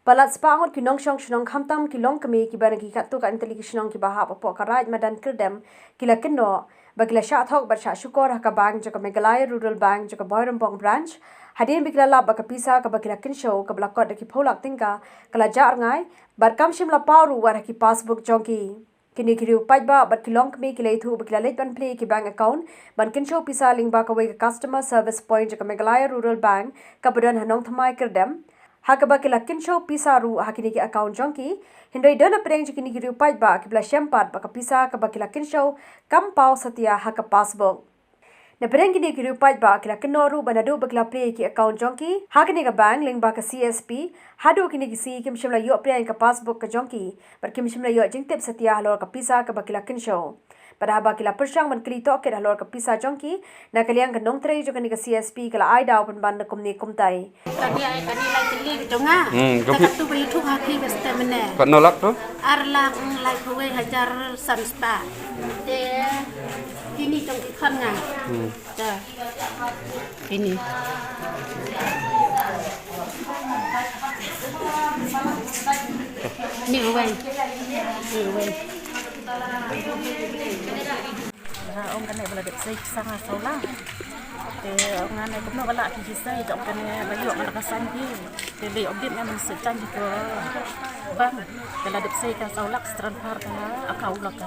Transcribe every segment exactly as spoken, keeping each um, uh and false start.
Palat spah ngut ki nongshong shnong khamtam ki longkmie kiba na ki katto katne tylli ki shnong kiba hap hapoh ka Raid Madan Kyrdem ki la kynnoh ba ki la shah thok bad shah shukor ha ka bank jong ka Meghalaya Rural Bank jong ka Bhoirymbong Branch hadien ba ki la lap ba ka pisa kaba ki la kynshew kaba la kot da ki phew lak tyngka ka la jah rngai bad kam shym la paw ruh wat ha ki passbook jong ki. Kine ki riew paidbah bad ki longkmie ki la ïathuh ba ki la leit ban plie ïa ki bank account ban kynshew pisa lyngba kawei ka customer service point jong ka Meghalaya Rural Bank kaba don ha Nongthymmai Kyrdem, ha kaba ki la kynshew pisa ruh ha kine ki account jong ki. Hynrei don napdeng jong kine ki riew paidbah kiba la shem pat ba ka pisa kaba ki la kynshew kam paw satia ha ka passbook. Napdeng kine ki riew paidbah ki la kynnoh ruh ba naduh ba ki la plie ïa ki account jong ki ha kane ka bank lyngba ka C S P, haduh kine ki sngi kim shym la ïoh pdiang ïa ka passbook ka jong ki bad kim shym la ïoh jingtip satia halor ka pisa kaba ki la kynshew. Bad haba ki la pyrshang ban kylli tohkit halor ka pisa jong ki, na ka liang ka nongtrei jong kane ka C S P ka la ai daw pynban da kumne kumtai. Kane ai, kane lai tylli ka jong nga. Hmm, ka katto ba ïathuh ha phi ba step mynne. Katno lak to? Ar lak, mm, laiphew wei hajar san spah. Te kine jong ki khun nga. Hmm. Te kine. Ni uwei. Ni uwei. Nga ong kane ba la dep sei pisa nga saw lak. Te ong nga ne kumno ba la ki sei, te ong kane ba ïoh nga la ka san ki. Te ba ïoh bit nga mynsiem tang ki to bang. Te la dep sei ka saw lak, transfer ka account lak ka.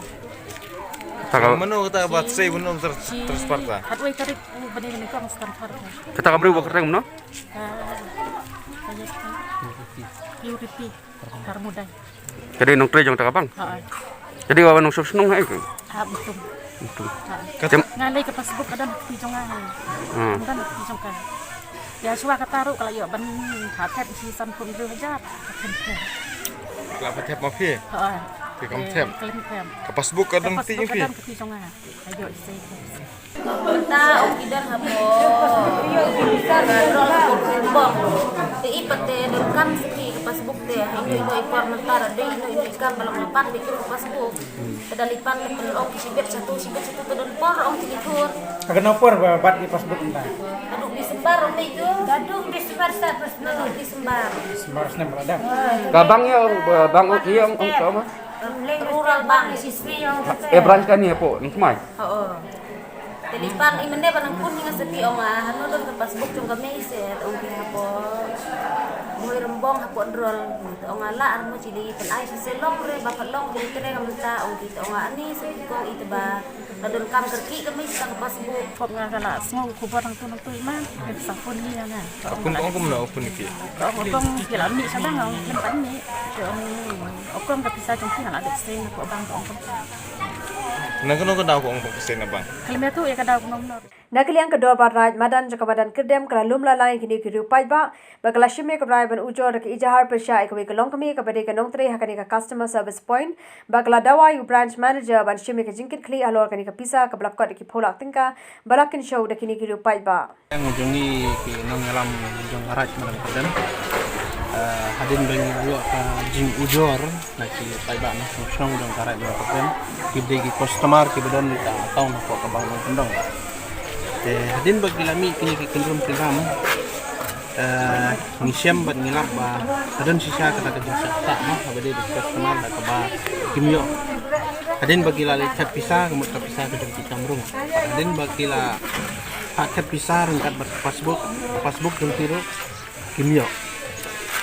Mano kata ba sei, mano transfer ka? Hat wei tarik u bani bani kong transfer ka. Kata ka briew ba kyrteng mano? Ka, ka Purity. Purity. Kar Mudai. Ka dei nongtrei jong kata ka bank? Ha. Ka dei ba nongshong shnong ha ïa ka? Ha, Butum. Butum. Ha. Nga lei ka passbook ka don ha kti jong nga. Hmm. Ka don ha kti jong ka. Ïa shuwa kata ruh ka la ïoh ban ha thep shi sanphew hynriew hajar. Ka la thep ma phi? Ha. Phi kam thep? Ka la thep. Ka passbook ka don ha kti jong phi? Ka don ha kti jong nga. Mynta ong ki don hapoh ka rol hapoh Bhoirymbong. Te i pat te donkam sa ki ka passbook te. Ino ino i por mynta la dei ino ino i kam ba long la pan beit ka passbook. Te da leit pan te pynlong ki shibit shatu shibit shatu te don por ong ki thur. Ka kano por ba bat ki passbook mynta? Naduh Disember ong te itu. Naduh Disember sa pas naduh Disember. Disember snem ba la dang. Ka bank ïa ong, bank ïa ong, ong ka ma? Rural Bank. Eh, branch kane hapoh Nongthymmai? Oo. Te leit pan i mynne ba nang pun hi nga sa phi ong nga hano don ka passbook jong ka mei se ong ki hapoh Bhoirymbong hapoh Drol. Te ong nga la ar mo chili pyn ai shisha long re ba pha long ki tre ka mynta ong ki te ong nga ani sa phi kong i te ba la donkam kyrkieh ka mei sa ka passbook. Pop nga ka la sngew khubor nangtu nangtu i man. Ka sa phone hi ïa nga. Ka phone ong kumno phone ki? Ka ong ong ki la mih sa dang ong khlem pat mih. Ka ong ong ka pisa jong ki nga la dep send ko bank ka ong kumta. Na kano ka daw ka ong ba ka send na bank? Khlem ïathuh ïa ka daw kumno kumno. Na ka liang ka Dorbar Raid Madan jong ka Madan Kyrdem ka la lum la lang ïa kine ki riew paidbah ba ka la shim ïa ka rai ban ujor da ka ijahar pyrshah ïa kawei ka longkmie kaba dei ka nongtrei ha kane ka customer service point ba ka la dawa ïa u branch manager ban shim ïa ka jingkitkhlieh halor kane ka pisa kaba la kot da ki phew lak tyngka ba la kynshew da kine ki riew paidbah. Jong ngi ki nongïalam jong ka Raid Madan Kyrdem. Eh, hadien ba ngi ïoh ka jingujor na ki paidbah na shnong jong ka Raid Madan Kyrdem. Ki dei ki customer kiba don ka account hapoh ka bank Nongkyndong. Te hadien ba ki la mih kine ki kynrum kynram. Eh, ngi shem bad ngi lap ba ka don shisha kata ka jingshah ktah mo, haba dei da ki customer da kaba kim ïoh. Hadien ba ki la leit thep pisa, ka mut ka pisa ka jong ki kam rung. Hadien ba ki la Phah thep pisa ryngkat bad ka passbook, ka passbook jong ki ruh kim ïoh.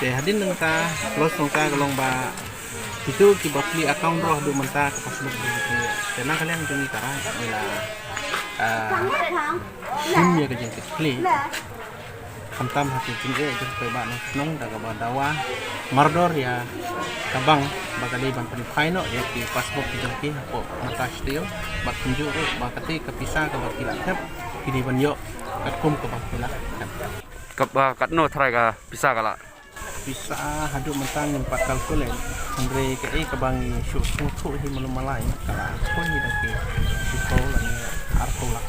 Te hadien nangta, plus nangta ka long ba kito kiba plie account ruh haduh mynta ka passbook jong ki kim ïoh. Te na ka liang jong ngi ka Raid ngi la, ah, shim ïa ka jingkitkhlieh. Khamtam ha ki jingeh jong ki paidbah nongshong shnong da kaba dawa mardor ïa ka bank ba ka dei ban pynphai noh ïa ki passbook ki jong ki hapoh mynta shatei bad kumjuh ruh ba kata ka pisa kaba ki la thep ki dei ban ïoh katkum kaba ki la thep. Kaba katno tharai ka pisa ka la? Pisa haduh mynta ngim pat calculate. Hynrei kaei kaba ngi shu sngewthuh hi malu malai ka la poi hi da ki shiphew lane arphew lak.